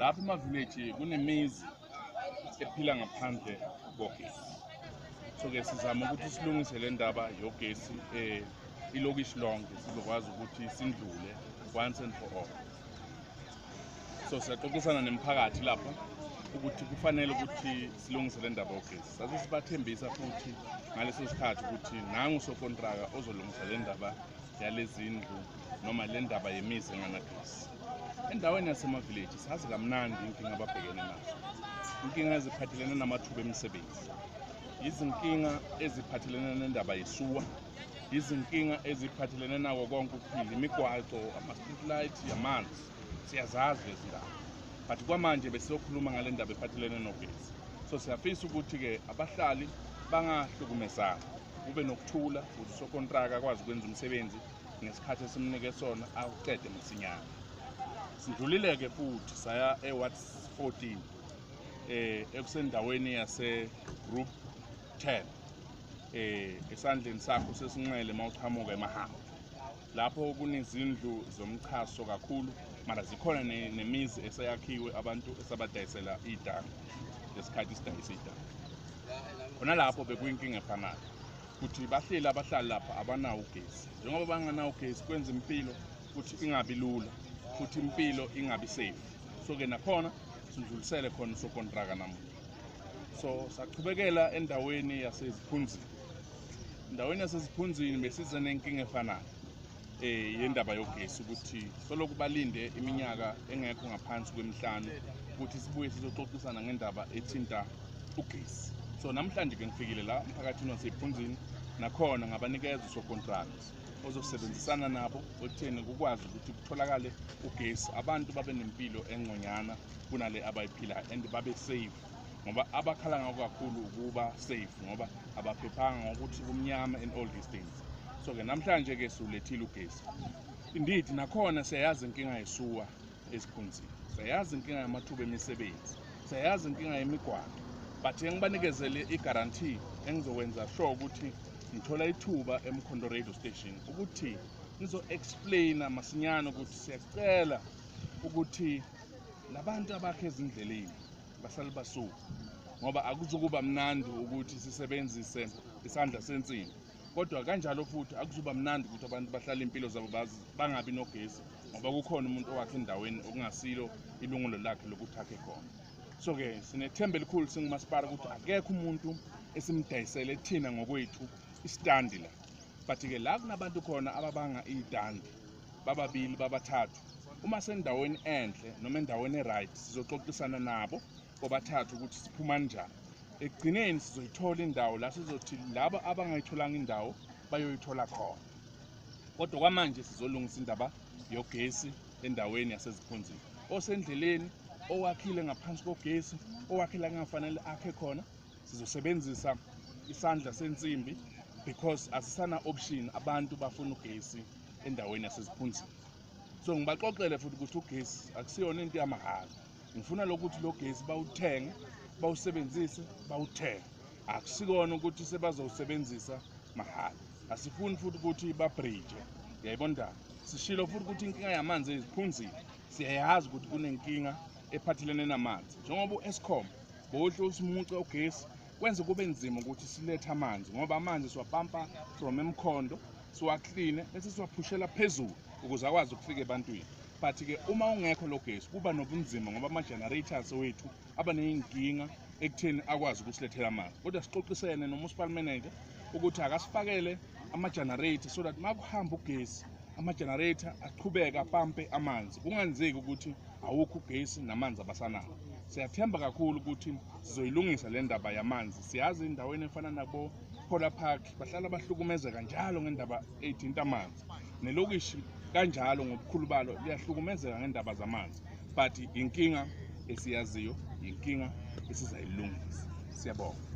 Lapha ema-village kunemizi ephila ngaphandle kogesi. So-ke sizama ukuthi silungise le ndaba yogesi ilokishi lonke, sizokwazi ukuthi sindlule once and for all. So siyaxoxisana nemiphakathi lapha ukuthi kufanele ukuthi silungise le ndaba yogesi. Sase sibathembisa futhi ngaleso sikhathi ukuthi nangu sokontraka ozolungisa le ndaba yalezindlu noma le ndaba yemizi enganagesi. Endaweni yasema-village sazi kamnandi inkinga ababhekene nazo, inkinga eziphathelene namathuba emisebenzi, izinkinga eziphathelene nendaba yesuwa, izinkinga eziphathelene nako konke ukuphila, imigwaqo, ama-street light, amanzi, siyazazi lezi ndaba. But kwamanje besizokhuluma ngale ndaba ephathelene nogesi. So siyafisa ukuthi-ke abahlali bangahlukumezani, kube nokuthula ukuthi usokontraka akwazi ukwenza umsebenzi ngesikhathi esimnike sona, awuqede masinyane. Sindlulile-ke futhi saya e-Ward 14 ekusendaweni yase Group 10 esandleni sakho sesinxele mawuqhamuka eMahamba, lapho kunezindlu zomchaso kakhulu, mara zikhona nemizi eseyakhiwe abantu esabadayisela idanga ngesikhathi sidayisa idanga. Khona lapho bekuyinkinga efanayo ukuthi bahleli abahlali lapha abanawo ugesi. Njengoba banganawo ugesi, kwenza impilo ukuthi ingabi lula futhi impilo ingabi safe. So-ke nakhona sindlulisele khona usokontraka namuhla. So sachubekela endaweni yaseZiphunzini. Endaweni yaseZiphunzini besize nenkinga efanayo yendaba yogesi, ukuthi soloku balinde iminyaka engekho ngaphansi kwemihlanu ukuthi sibuye sizoxoxisana ngendaba ethinta ugesi. So namhlanje ke ngifikile la emphakathini waseyiphunzini, nakhona ngabanikeza usokontraka ozosebenzisana nabo ekutheni kukwazi ukuthi kutholakale ugesi, abantu babe nempilo engconywana kunale abayiphilayo and babe safe, ngoba abakhala ngakho kakhulu ukuba safe, ngoba abaphephanga ngokuthi kumnyama and all these things. So-ke namhlanje-ke siwulethile ugesi. Indeed, nakhona siyayazi inkinga yesuwa eziphunzini, siyayazi inkinga yamathuba emisebenzi, siyayazi inkinga yemigwaqo, but engibanikezele i-guarantee engizokwenza sure ukuthi ngithola ithuba eMkhondo Radio Station ukuthi ngizo-explaina masinyane ukuthi siyacela ukuthi labantu abakhe ezindleleni basale basuka, ngoba akuzukuba mnandi ukuthi sisebenzise isandla sensimbi, kodwa kanjalo futhi akuzuba mnandi ukuthi abantu bahlale impilo zabo bangabi nogesi, ngoba kukhona umuntu owakhe endaweni okungasilo ilungelo lakhe lokuthi akhe khona. So-ke sinethemba elikhulu singumasipala ukuthi akekho umuntu esimdayisele thina ngokwethu isitandi la, but-ke la kunabantu khona ababanga iy'tandi bababili babathathu, uma sendaweni enhle noma endaweni e-right sizoxoxisana nabo bobathathu ukuthi siphuma kanjani. Ekugcineni sizoyithola indawo la sizothi laba abangayitholanga indawo bayoyithola khona, kodwa kwamanje sizolungisa indaba yogesi endaweni yaseZiphunzini. Osendleleni owakhile ngaphansi kogesi, owakhile kungafanele akhe khona, sizosebenzisa isandla sensimbi because asisana option, abantu bafuna ugesi endaweni yaseZiphunzini. So ngibaxoxele futhi ukuthi ugesi akusiyona into yamahhala, ngifuna lokuthi lo gesi bawuthenge, bawusebenzise, bawuthenge, akusikona ukuthi sebazowusebenzisa mahhala. Asifuni futhi ukuthi babridge, uyayibona ndaba. Sishilo futhi ukuthi inkinga yamanzi eziphunzini siyayazi ukuthi kunenkinga ephathelene namanzi, njengoba u-Eskom bohle usimuce ugesi, kwenze kube nzima ukuthi silethe amanzi, ngoba amanzi siwapampa from eMkhondo, siwakline bese siwaphushela phezulu ukuze akwazi ukufika ebantwini. But-ke uma ungekho lo gesi kuba nobunzima, ngoba ama-generators wethu aba ney'nkinga ekutheni akwazi ukusilethela amanzi. Kodwa sixoxisene no-municipal manager ukuthi akasifakele ama-generator so that uma kuhamba ugesi ama-generator aqhubeke apampe amanzi, kungenzeki ukuthi awukho ugesi namanzi abasanawo. Siyathemba kakhulu ukuthi sizoyilungisa le ndaba yamanzi. Siyazi endaweni efana nabo Phola Park bahlala bahlukumezeka njalo ngendaba ey'thinta amanzi, nelokishi kanjalo ngobukhulu balo liyahlukumezeka ngendaba zamanzi, but inkinga esiyaziyo, inkinga esizayilungisa. Siyabonga.